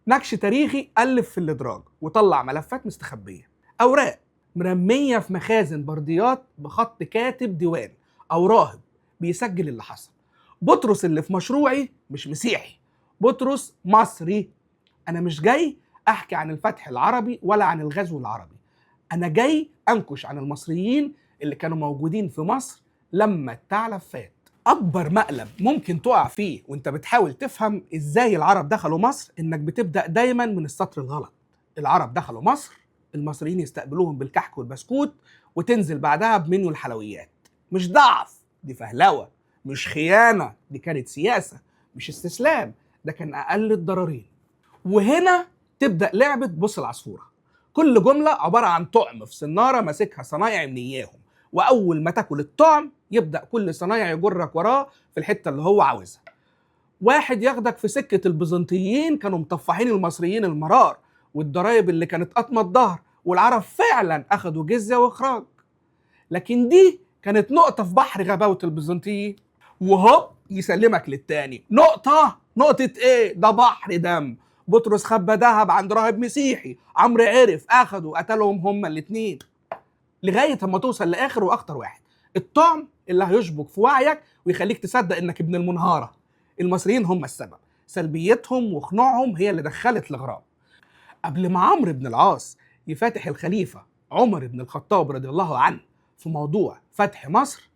نكش تاريخي ألف في الإدراج وطلع ملفات مستخبية، أوراق مرمية في مخازن برديات بخط كاتب ديوان أو راهب بيسجل اللي حصل. بطرس اللي في مشروعي مش مسيحي، بطرس مصري. أنا مش جاي أحكي عن الفتح العربي ولا عن الغزو العربي، أنا جاي أنكش عن المصريين اللي كانوا موجودين في مصر لما الثعلب فات. أكبر مقلب ممكن تقع فيه وانت بتحاول تفهم إزاي العرب دخلوا مصر إنك بتبدأ دايما من السطر الغلط. العرب دخلوا مصر، المصريين يستقبلوهم بالكحك والبسكوت، وتنزل بعدها بمنيو الحلويات. مش ضعف، دي فهلوة. مش خيانة، دي كانت سياسة. مش استسلام، ده كان أقل الضررين. وهنا تبدأ لعبة بص العصفورة. كل جملة عبارة عن طعم في صنارة ماسكها صنايعي من إياهم، وأول ما تاكل الطعم يبدأ كل صنايعي يجرك وراه في الحتة اللي هو عاوزها. واحد ياخدك في سكة البيزنطيين، كانوا مطفحين المصريين المرار والضرايب اللي كانت قطمة الظهر، والعرب فعلا أخدوا جزية وإخراج، لكن دي كانت نقطة في بحر غباوة البيزنطيين. وهوب يسلمك للتاني نقطة. نقطة ايه؟ ده بحر دم. بطرس خبى ذهب عند راهب مسيحي، عمرو عرف اخده قتلهم هما الاتنين، لغاية اما توصل لاخر واخطر واحد، الطعم اللي هيشبك في وعيك ويخليك تصدق انك ابن المنهارة. المصريين هم السبب، سلبيتهم وخنوعهم هي اللي دخلت الغراب. قبل ما عمرو بن العاص يفاتح الخليفة عمر بن الخطاب رضي الله عنه في موضوع فتح مصر،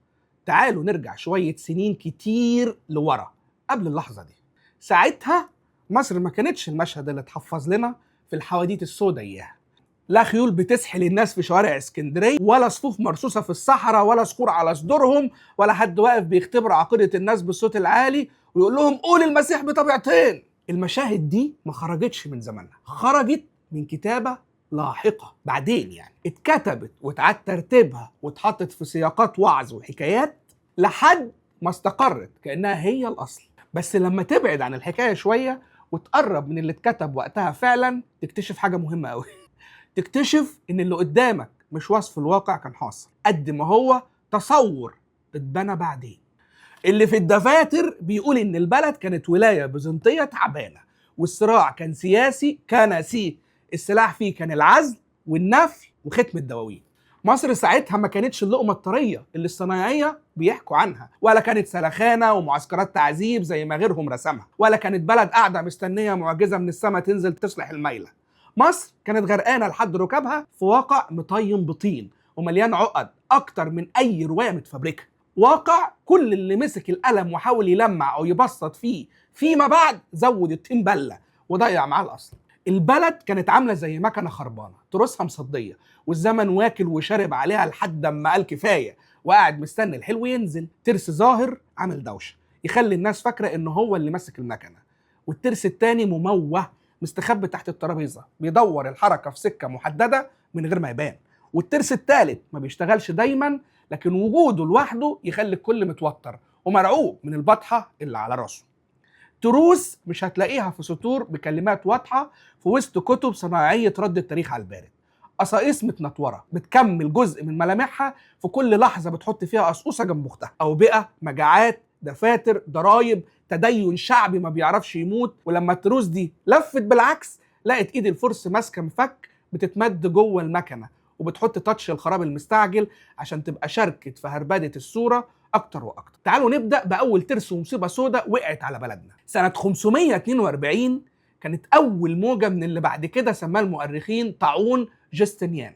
تعالوا نرجع شوية سنين كتير لورا قبل اللحظة دي. ساعتها مصر ما كانتش المشهد اللي اتحفظ لنا في الحواديت السوداء اياها. لا خيول بتسحل الناس في شوارع اسكندرية، ولا صفوف مرصوصه في الصحراء، ولا صخور على صدورهم، ولا حد واقف بيختبر عقيدة الناس بالصوت العالي ويقول لهم قول المسيح بطبيعتين. المشاهد دي ما خرجتش من زمانها، خرجت من كتابه لاحقة بعدين، يعني اتكتبت واتعاد ترتيبها واتحطت في سياقات وعظ وحكايات لحد ما استقرت كانها هي الاصل. بس لما تبعد عن الحكاية شوية وتقرب من اللي اتكتب وقتها فعلا، تكتشف حاجة مهمة قوي. تكتشف ان اللي قدامك مش وصف الواقع كان حاصل قد ما هو تصور اتبنى بعدين. اللي في الدفاتر بيقول ان البلد كانت ولاية بيزنطيه تعبانة، والصراع كان سياسي كنسي، السلاح فيه كان العزل والنفي وختم الدواوين. مصر ساعتها ما كانتش اللقمة الطريه اللي الصنايعيه بيحكوا عنها، ولا كانت سلخانه ومعسكرات تعذيب زي ما غيرهم رسمها، ولا كانت بلد قاعدة مستنيه معجزه من السماء تنزل تصلح الميلة. مصر كانت غرقانة لحد ركبها في واقع مطين بطين ومليان عقد اكتر من اي رواية متفبركه. واقع كل اللي مسك القلم وحاول يلمع او يبسط فيه فيما بعد زود الطين بله وضيع معاه الاصل. البلد كانت عامله زي مكنه خربانة، تروسها مصديه والزمن واكل وشارب عليها لحد اما قال كفاية، وقاعد مستني الحلو ينزل. ترس ظاهر عامل دوشه يخلي الناس فاكره ان هو اللي ماسك المكنه، والترس التاني مموه مستخبي تحت الترابيزة بيدور الحركة في سكة محددة من غير ما يبان، والترس التالت ما بيشتغلش دايما لكن وجوده لوحده يخلي الكل متوتر ومرعوب من البطحه اللي على راسه. تروس مش هتلاقيها في سطور بكلمات واضحة في وسط كتب صناعية رد التاريخ على البارد. قصاقيص متنطوره بتكمل جزء من ملامحها في كل لحظة بتحط فيها قصقوصه جنب اختها. اوبئه، مجاعات، دفاتر، ضرايب، تدين شعبي ما بيعرفش يموت. ولما التروس دي لفت بالعكس لقت ايد الفرس ماسكه مفك بتتمد جوه المكنه وبتحط تاتش الخراب المستعجل عشان تبقى شاركت في هربدة الصورة اكتر واكتر. تعالوا نبدا باول ترس ومصيبه سوداء وقعت على بلدنا. سنة 542 كانت اول موجه من اللي بعد كده سماه المؤرخين طاعون جستنيان.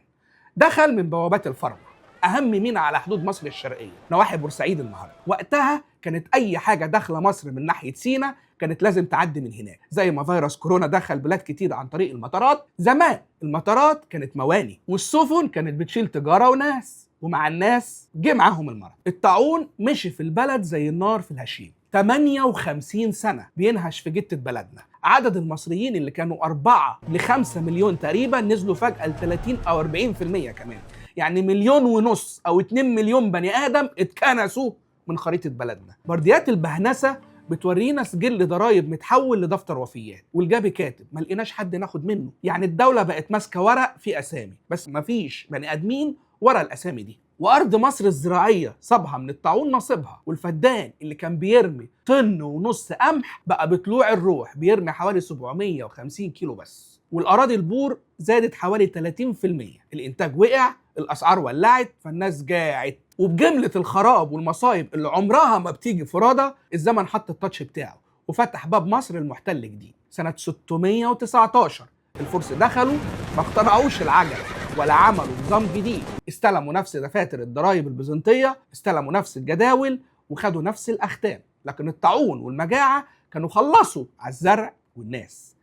دخل من بوابات الفرما، اهم ميناء على حدود مصر الشرقية، نواحي بورسعيد النهارده. وقتها كانت اي حاجة داخله مصر من ناحية سينا كانت لازم تعدي من هناك، زي ما فيروس كورونا دخل بلاد كتير عن طريق المطارات. زمان المطارات كانت مواني والسفن كانت بتشيل تجارة وناس، ومع الناس جه معاهم المرض. الطاعون مشي في البلد زي النار في الهشيم. 58 سنة بينهش في جتة بلدنا. عدد المصريين اللي كانوا 4 ل 5 مليون تقريبا نزلوا فجأة ل 30 أو 40% كمان، يعني 1.5 مليون أو 2 مليون بني آدم اتكنسوا من خريطة بلدنا. برديات البهنسة بتورينا سجل ضرايب متحول لدفتر وفيات، والجابي كاتب ما لقيناش حد ناخد منه. يعني الدولة بقت ماسكة ورق في أسامي، بس ما فيش بني آدمين ورا الأسامي دي. وارض مصر الزراعية صابها من الطاعون نصيبها، والفدان اللي كان بيرمي 1.5 طن قمح بقى بطلوع الروح بيرمي حوالي 750 كيلو بس. والاراضي البور زادت حوالي 30%. الانتاج وقع، الاسعار ولعت، فالناس جاعت. وبجمله الخراب والمصايب اللي عمرها ما بتيجي فرادة، الزمن حط ال touch بتاعه وفتح باب مصر المحتل جديد. سنة 619 الفرس دخلوا، ما اخترعوش العجلة ولا عملوا نظام جديد، استلموا نفس دفاتر الضرائب البيزنطية، استلموا نفس الجداول وخدوا نفس الأختام، لكن الطاعون والمجاعة كانوا خلصوا على الزرع والناس.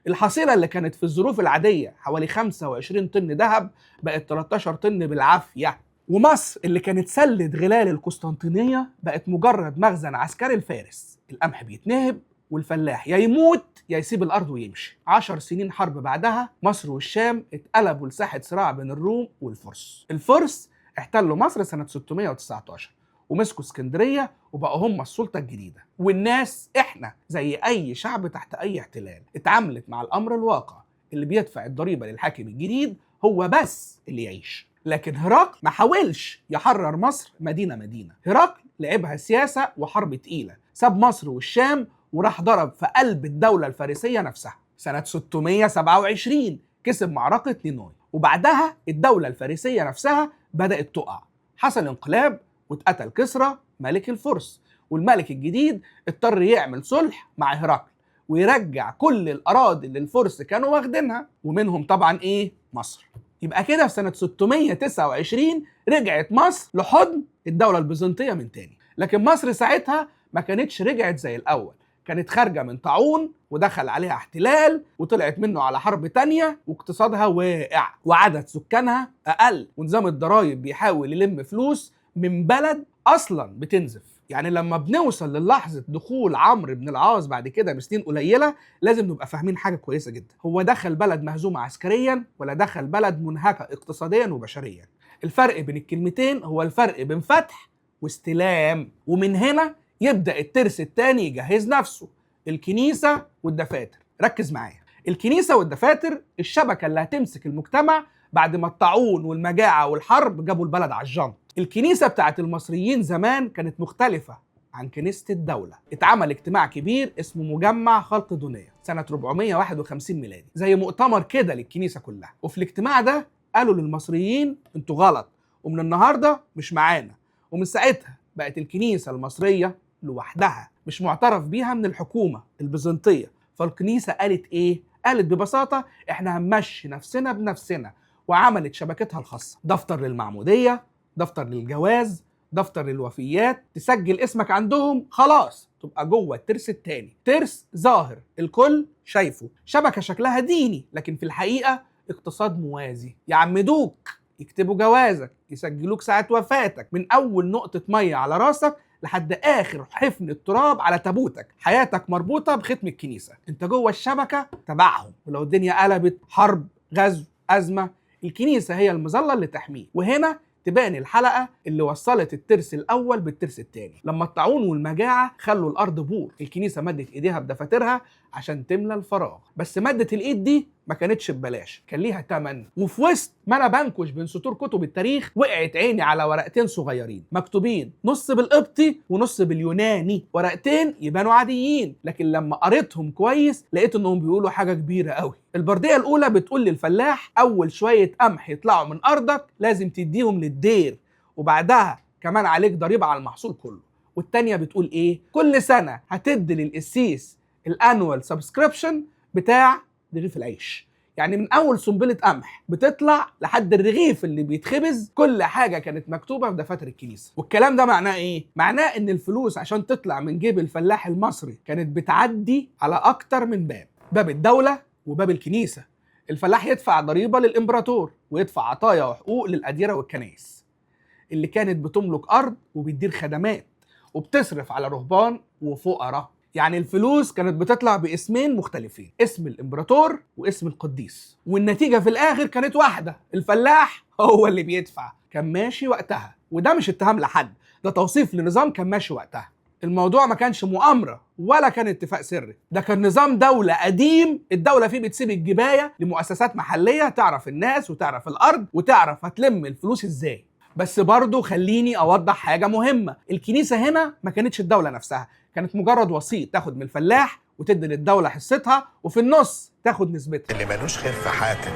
الحصيلة اللي كانت في الظروف العادية حوالي 25 طن ذهب بقت 13 طن بالعافية. ومصر اللي كانت سلة غلال القسطنطينية بقت مجرد مخزن عسكري الفارس. القمح بيتنهب والفلاح يا يموت يا يسيب الأرض ويمشي. 10 سنين حرب بعدها مصر والشام اتقلبوا لساحة صراع بين الروم والفرس. الفرس احتلوا مصر سنة 619 ومسكوا اسكندرية وبقوا هم السلطة الجديدة. والناس احنا زي أي شعب تحت أي احتلال اتعاملت مع الأمر الواقع، اللي بيدفع الضريبة للحاكم الجديد هو بس اللي يعيش. لكن هرقل ما حاولش يحرر مصر مدينة مدينة، هرقل لعبها سياسة وحرب تقيلة، ساب مصر والشام وراح ضرب في قلب الدولة الفارسية نفسها. سنة 627 كسب معركة نينوي، وبعدها الدولة الفارسية نفسها بدأت تقع، حصل انقلاب واتقتل كسرى ملك الفرس، والملك الجديد اضطر يعمل صلح مع هرقل ويرجع كل الأراضي اللي الفرس كانوا واخدينها، ومنهم طبعا إيه؟ مصر. يبقى كده في سنة 629 رجعت مصر لحضن الدولة البيزنطية من تاني. لكن مصر ساعتها ما كانتش رجعت زي الأول، كانت خارجة من طاعون ودخل عليها احتلال وطلعت منه على حرب تانية، واقتصادها واقع وعدد سكانها أقل، ونظام الضرايب بيحاول يلم فلوس من بلد أصلا بتنزف. يعني لما بنوصل للحظة دخول عمرو بن العاص بعد كده بسنين قليلة لازم نبقى فاهمين حاجة كويسة جدا، هو دخل بلد مهزوم عسكريا ولا دخل بلد منهكة اقتصاديا وبشريا؟ الفرق بين الكلمتين هو الفرق بين فتح واستلام. ومن هنا يبدأ الترس الثاني يجهز نفسه، الكنيسة والدفاتر. ركز معايا، الكنيسة والدفاتر الشبكة اللي هتمسك المجتمع بعد ما الطاعون والمجاعة والحرب جابوا البلد على الجنط. الكنيسة بتاعت المصريين زمان كانت مختلفة عن كنيسة الدولة. اتعمل اجتماع كبير اسمه مجمع خلقدونية سنة 451 ميلادي، زي مؤتمر كده للكنيسة كلها. وفي الاجتماع ده قالوا للمصريين انتوا غلط ومن النهاردة مش معانا. ومن ساعتها بقت الكنيسة المصرية لوحدها، مش معترف بيها من الحكومة البيزنطية. فالكنيسة قالت ايه؟ قالت ببساطة احنا هنمشي نفسنا بنفسنا، وعملت شبكتها الخاصة، دفتر للمعمودية، دفتر للجواز، دفتر للوفيات، تسجل اسمك عندهم خلاص تبقى جوه الترس التاني، ترس ظاهر الكل شايفه، شبكة شكلها ديني لكن في الحقيقة اقتصاد موازي. يعمدوك، يكتبوا جوازك، يسجلوك ساعة وفاتك، من أول نقطة مية على راسك لحد آخر حفن التراب على تابوتك، حياتك مربوطة بختم الكنيسة، انت جوه الشبكة تبعهم. ولو الدنيا قلبت حرب، غزو، أزمة، الكنيسة هي المظلة اللي تحميه. وهنا تبان الحلقة اللي وصلت الترس الأول بالترس الثاني. لما الطاعون والمجاعة خلوا الأرض بور، الكنيسة مدت إيديها بدفاترها عشان تملى الفراغ. بس مدة الإيد دي ما كانتش ببلاش، كان ليها تمن. وفي وسط ما أنا بنكش بين سطور كتب التاريخ وقعت عيني على ورقتين صغيرين مكتوبين نص بالقبطي ونص باليوناني، ورقتين يبانوا عاديين لكن لما قريتهم كويس لقيت انهم بيقولوا حاجة كبيرة قوي. البردية الأولى بتقول للفلاح أول شوية قمح يطلعوا من أرضك لازم تديهم للدير، وبعدها كمان عليك ضريبة على المحصول كله. والتانية بتقول إيه؟ كل سنة هتدي للقسيس ال annual subscription بتاع رغيف العيش. يعني من أول سنبلة قمح بتطلع لحد الرغيف اللي بيتخبز كل حاجة كانت مكتوبة في دفاتر الكنيسة. والكلام ده معناه إيه؟ معناه إن الفلوس عشان تطلع من جيب الفلاح المصري كانت بتعدي على أكتر من باب، باب الدولة وباب الكنيسة. الفلاح يدفع ضريبة للإمبراطور ويدفع عطايا وحقوق للأديرة والكنائس اللي كانت بتملك أرض وبتدير خدمات وبتصرف على رهبان وفقراء. يعني الفلوس كانت بتطلع باسمين مختلفين، اسم الإمبراطور واسم القديس، والنتيجة في الآخر كانت واحدة، الفلاح هو اللي بيدفع. كان ماشي وقتها، وده مش اتهام لحد، ده توصيف لنظام كان ماشي وقتها. الموضوع ما كانش مؤامرة ولا كان اتفاق سري، ده كان نظام دولة قديم الدولة فيه بتسيب الجباية لمؤسسات محلية تعرف الناس وتعرف الأرض وتعرف هتلم الفلوس ازاي. بس برضه خليني اوضح حاجة مهمة، الكنيسة هنا ما كانتش الدولة نفسها، كانت مجرد وسيط تاخد من الفلاح وتدي للدولة حصتها، وفي النص تاخد نسبتها. اللي ملوش خير في حاتم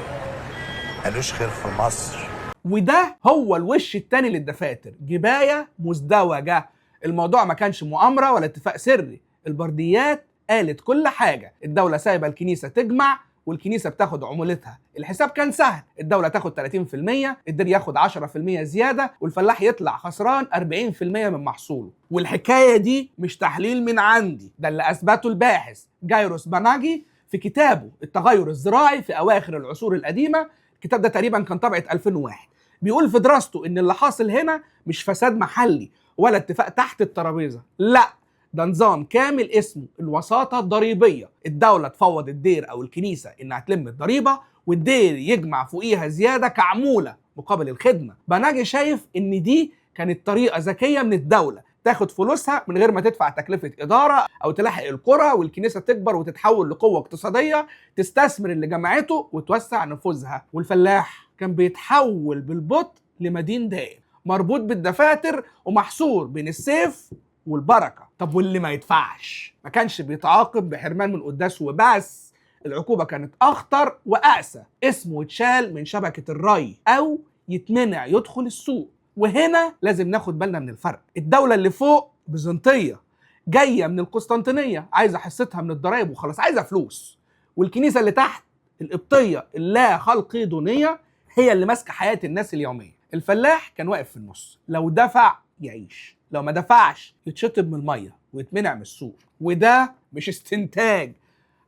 ملوش خير في مصر. وده هو الوش التاني للدفاتر، جباية مزدوجة. الموضوع ما كانش مؤامرة ولا اتفاق سري، البرديات قالت كل حاجة. الدولة سايبة الكنيسة تجمع والكنيسة بتاخد عمولتها. الحساب كان سهل، الدولة تاخد 30%، الدير ياخد 10% زيادة، والفلاح يطلع خسران 40% من محصوله. والحكاية دي مش تحليل من عندي، ده اللي أثبته الباحث جايروس باناجي في كتابه التغير الزراعي في أواخر العصور القديمة. الكتاب ده تقريبا كان طبعة 2001. بيقول في دراسته ان اللي حاصل هنا مش فساد محلي ولا اتفاق تحت الترابيزة، لا، ده نظام كامل اسمه الوساطة الضريبية. الدولة تفوض الدير او الكنيسة انها تلم الضريبة، والدير يجمع فوقيها زيادة كعمولة مقابل الخدمة. بناجي شايف ان دي كانت طريقة ذكية من الدولة تاخد فلوسها من غير ما تدفع تكلفة إدارة أو تلاحق القرى، والكنيسة تكبر وتتحول لقوة اقتصادية تستثمر اللي جمعته وتوسع نفوذها. والفلاح كان بيتحول بالبطء لمدين دائم مربوط بالدفاتر ومحصور بين السيف والبركة. طب واللي ما يدفعش؟ ما كانش بيتعاقب بحرمان من قداس وبس، العقوبة كانت أخطر وأقسى، اسمه يتشال من شبكة الري أو يتمنع يدخل السوق. وهنا لازم ناخد بالنا من الفرق. الدولة اللي فوق بيزنطية جاية من القسطنطينية عايزة حصتها من الضرايب وخلاص، عايزة فلوس. والكنيسة اللي تحت القبطية اللا خلقيدونية هي اللي ماسكة حياة الناس اليومية. الفلاح كان واقف في النص، لو دفع يعيش، لو ما دفعش يتشطب من المية ويتمنع من السوق. وده مش استنتاج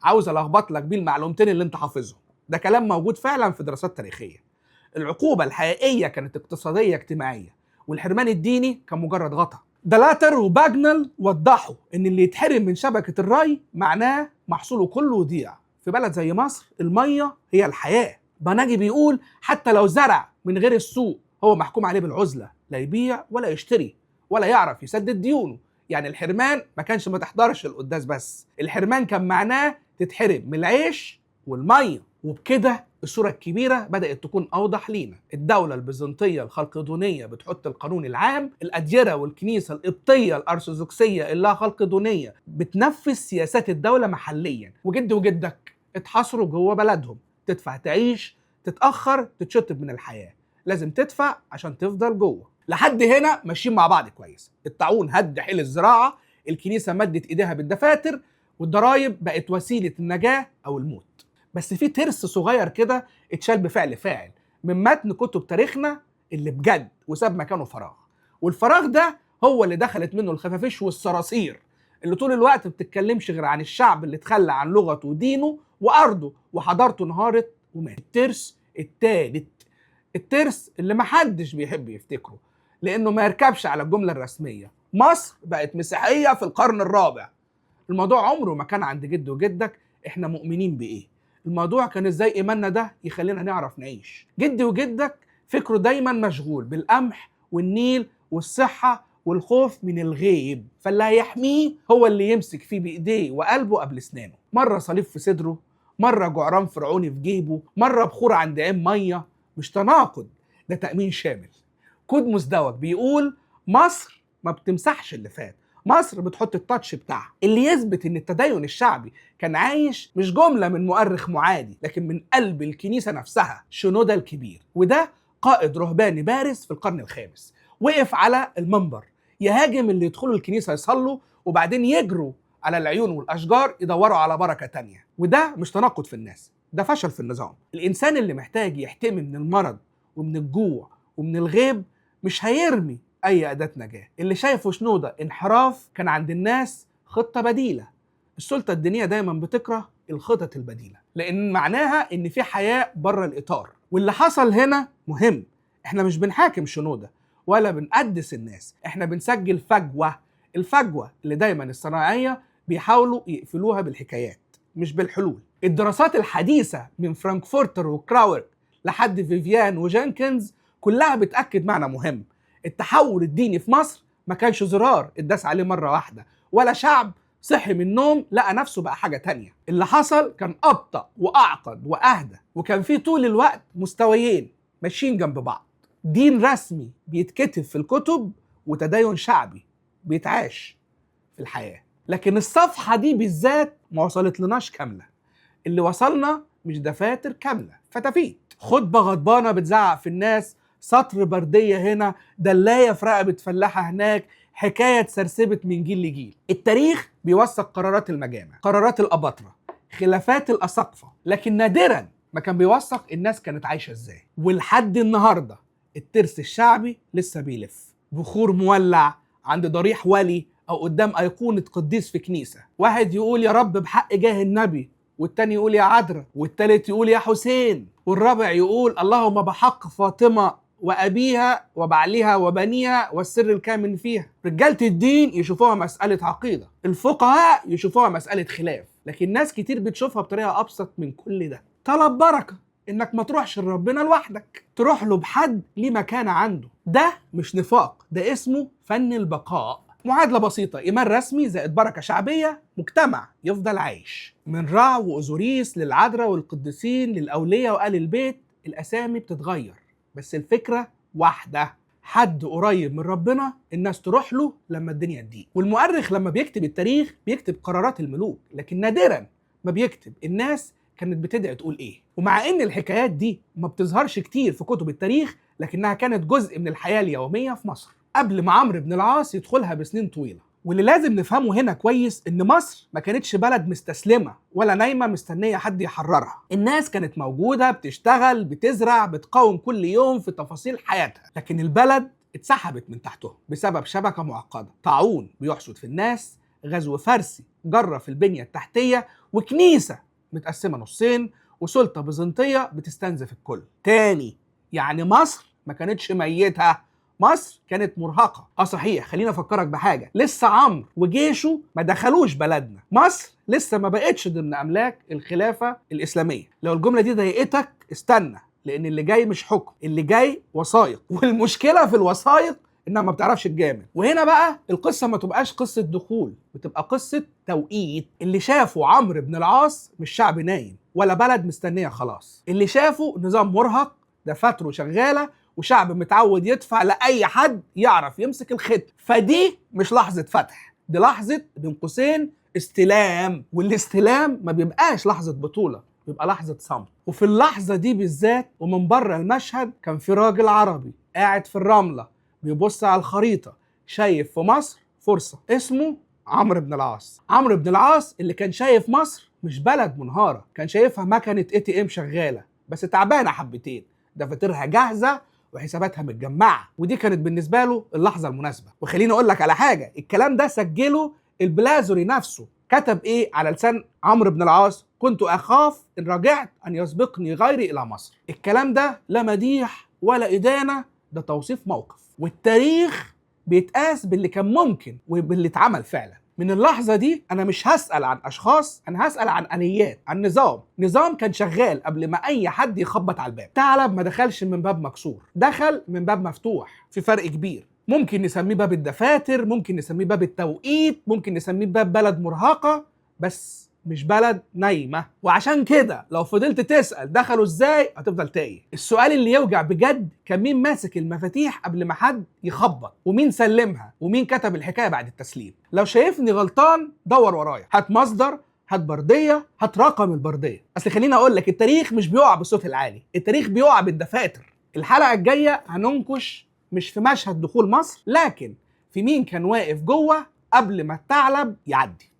عاوز الخبط لك بيه المعلومتين اللي انت حافظهم، ده كلام موجود فعلا في دراسات تاريخية. العقوبة الحقيقية كانت اقتصادية اجتماعية، والحرمان الديني كان مجرد غطا. دلاتر وباجنال وضحوا ان اللي يتحرم من شبكة الري معناه محصوله كله يضيع. في بلد زي مصر المية هي الحياة. بناجي بيقول حتى لو زرع من غير السوق هو محكوم عليه بالعزلة، لا يبيع ولا يشتري ولا يعرف يسدد ديونه. يعني الحرمان ما كانش ما تحضرش القداس بس، الحرمان كان معناه تتحرم من العيش والمية. وبكده الصورة الكبيرة بدأت تكون أوضح لينا. الدولة البيزنطية الخلقدونية بتحط القانون العام، الأديرة والكنيسة القبطية الأرثوذكسية اللا خلقدونية بتنفذ سياسات الدولة محليا، وجد وجدك اتحصروا جوه بلدهم. تدفع تعيش، تتأخر تتشطب من الحياة، لازم تدفع عشان تفضل جوه. لحد هنا ماشيين مع بعض كويس. الطاعون هد حيل الزراعة، الكنيسة مدت إيديها بالدفاتر، والضرايب بقت وسيلة النجاة أو الموت. بس في ترس صغير كده اتشال بفعل فاعل من متن كتب تاريخنا اللي بجد وساب مكانه فراغ، والفراغ ده هو اللي دخلت منه الخفافيش والصراصير اللي طول الوقت بتتكلمش غير عن الشعب اللي اتخلى عن لغته ودينه وأرضه وحضارته انهارت ومات. الترس التالت، الترس اللي محدش بيحب يفتكره لأنه ما يركبش على الجملة الرسمية، مصر بقت مسيحية في القرن الرابع. الموضوع عمره ما كان عند جد وجدك احنا مؤمنين بإيه، الموضوع كان ازاي ايماننا ده يخلينا نعرف نعيش. جدي وجدك فكرة دايما مشغول بالقمح والنيل والصحة والخوف من الغيب، فاللي هيحميه هو اللي يمسك فيه بإيديه وقلبه قبل اسنانه. مرة صليب في صدره، مرة جعران فرعوني في جيبه، مرة بخور عند عين مية. مش تناقض، ده تأمين شامل. كود مزدوج بيقول مصر ما بتمسحش اللي فات، مصر بتحط التاتش بتاعها. اللي يثبت ان التدين الشعبي كان عايش مش جملة من مؤرخ معادي، لكن من قلب الكنيسة نفسها، شنودة الكبير. وده قائد رهباني بارز في القرن الخامس، وقف على المنبر يهاجم اللي يدخلوا الكنيسة يصلوا وبعدين يجروا على العيون والأشجار يدوروا على بركة تانية. وده مش تناقض في الناس، ده فشل في النظام. الإنسان اللي محتاج يحتمي من المرض ومن الجوع ومن الغيب مش هيرمي أي أداة نجاة. اللي شايفه شنودة انحراف، كان عند الناس خطة بديلة. السلطة الدينية دايما بتكره الخطط البديلة لأن معناها إن في حياة بره الإطار. واللي حصل هنا مهم، إحنا مش بنحاكم شنودة ولا بنقدس الناس، إحنا بنسجل فجوة، الفجوة اللي دايما الصناعية بيحاولوا يقفلوها بالحكايات مش بالحلول. الدراسات الحديثة من فرانكفورتر وكراورك لحد فيفيان وجانكنز كلها بتأكد معنى مهم: التحول الديني في مصر ما كانش زرار اتداس عليه مرة واحدة، ولا شعب صحي من النوم لقى نفسه بقى حاجة تانية. اللي حصل كان أبطأ وأعقد وأهدى، وكان فيه طول الوقت مستويين ماشيين جنب بعض. دين رسمي بيتكتب في الكتب وتدين شعبي بيتعاش في الحياة. لكن الصفحة دي بالذات ما وصلت لناش كاملة. اللي وصلنا مش دفاتر كاملة، فتافيت، خطبة غضبانة بتزعق في الناس، سطر بردية هنا، دلاية في رقبة فلاحة هناك، حكاية اتسرسبت من جيل لجيل. التاريخ بيوثق قرارات المجامع، قرارات الأباطرة، خلافات الأساقفة، لكن نادرا ما كان بيوثق الناس كانت عايشة ازاي. ولحد النهاردة الترس الشعبي لسه بيلف، بخور مولع عند ضريح ولي أو قدام أيقونة قديس في كنيسة. واحد يقول يا رب بحق جاه النبي، والتاني يقول يا عذراء، والتالت يقول يا حسين، والرابع يقول اللهم بحق فاطمة وأبيها وبعلها وبنيها والسر الكامن فيها. رجالة الدين يشوفوها مسألة عقيدة، الفقهاء يشوفوها مسألة خلاف، لكن ناس كتير بتشوفها بطريقة أبسط من كل ده. طلب بركة إنك ما تروحش لربنا لوحدك، تروح له بحد ليه مكانة عنده. ده مش نفاق، ده اسمه فن البقاء. معادلة بسيطة، إيمان رسمي زائد بركة شعبية، مجتمع يفضل عايش. من رع وأوزوريس للعذراء والقديسين للأولية وآل البيت، الأسامي بتتغير بس الفكرة واحدة: حد قريب من ربنا الناس تروح له لما الدنيا تضيق. والمؤرخ لما بيكتب التاريخ بيكتب قرارات الملوك، لكن نادرا ما بيكتب الناس كانت بتدعي تقول ايه. ومع ان الحكايات دي ما بتظهرش كتير في كتب التاريخ، لكنها كانت جزء من الحياة اليومية في مصر قبل ما عمرو بن العاص يدخلها بسنين طويلة. واللي لازم نفهمه هنا كويس ان مصر ما كانتش بلد مستسلمة ولا نايمة مستنية حد يحررها. الناس كانت موجودة، بتشتغل، بتزرع، بتقاوم كل يوم في تفاصيل حياتها، لكن البلد اتسحبت من تحتهم بسبب شبكة معقدة، طاعون بيحصد في الناس، غزو فارسي جرى في البنية التحتية، وكنيسة متقسمة نصين، وسلطة بيزنطية بتستنزف الكل. تاني، يعني مصر ما كانتش ميتة، مصر كانت مرهقة. صحيح، خلينا افكرك بحاجة، لسه عمرو وجيشه ما دخلوش بلدنا، مصر لسه ما بقتش ضمن املاك الخلافة الاسلامية. لو الجملة دي ضايقتك استنى، لان اللي جاي مش حكم، اللي جاي وثائق، والمشكلة في الوثائق انها ما بتعرفش تجامل. وهنا بقى القصة ما تبقاش قصة دخول، بتبقى قصة توقيت. اللي شافه عمرو بن العاص مش شعب نايم ولا بلد مستنية خلاص، اللي شافه نظام مرهق، دفاتره شغالة، وشعب متعود يدفع لأي حد يعرف يمسك الختم. فدي مش لحظة فتح، دي لحظة بين قوسين استلام، والاستلام ما بيبقاش لحظة بطولة، بيبقى لحظة صمت. وفي اللحظة دي بالذات ومن بره المشهد كان في راجل عربي قاعد في الرملة بيبص على الخريطة، شايف في مصر فرصة، اسمه عمرو بن العاص. عمرو بن العاص اللي كان شايف مصر مش بلد منهارة، كان شايفها مكنة ATM شغالة بس تعبانة حبتين، دفاترها جاهزة وحساباتها متجمعة، ودي كانت بالنسبة له اللحظة المناسبة. وخليني أقول لك على حاجة، الكلام ده سجله البلاذري نفسه، كتب إيه على لسان عمرو بن العاص؟ كنت أخاف إن رجعت أن يسبقني غيري إلى مصر. الكلام ده لا مديح ولا إدانة، ده توصيف موقف، والتاريخ بيتقاس باللي كان ممكن وباللي اتعمل فعلا. من اللحظة دي أنا مش هسأل عن أشخاص، أنا هسأل عن آليات، عن نظام، نظام كان شغال قبل ما أي حد يخبط على الباب. ثعلب ما دخلش من باب مكسور، دخل من باب مفتوح، في فرق كبير. ممكن نسميه باب الدفاتر، ممكن نسميه باب التوقيت، ممكن نسميه باب بلد مرهقة، بس مش بلد نايمة. وعشان كده لو فضلت تسأل دخلوا ازاي هتفضل تايه. السؤال اللي يوجع بجد كان مين ماسك المفاتيح قبل ما حد يخبط، ومين سلمها، ومين كتب الحكاية بعد التسليم. لو شايفني غلطان دور ورايا، هات مصدر، هات بردية، هات رقم البردية. اصل خليني اقول لك، التاريخ مش بيقع بالصوت العالي، التاريخ بيقع بالدفاتر. الحلقة الجاية هننكش مش في مشهد دخول مصر، لكن في مين كان واقف جوه قبل ما الثعلب يعدي.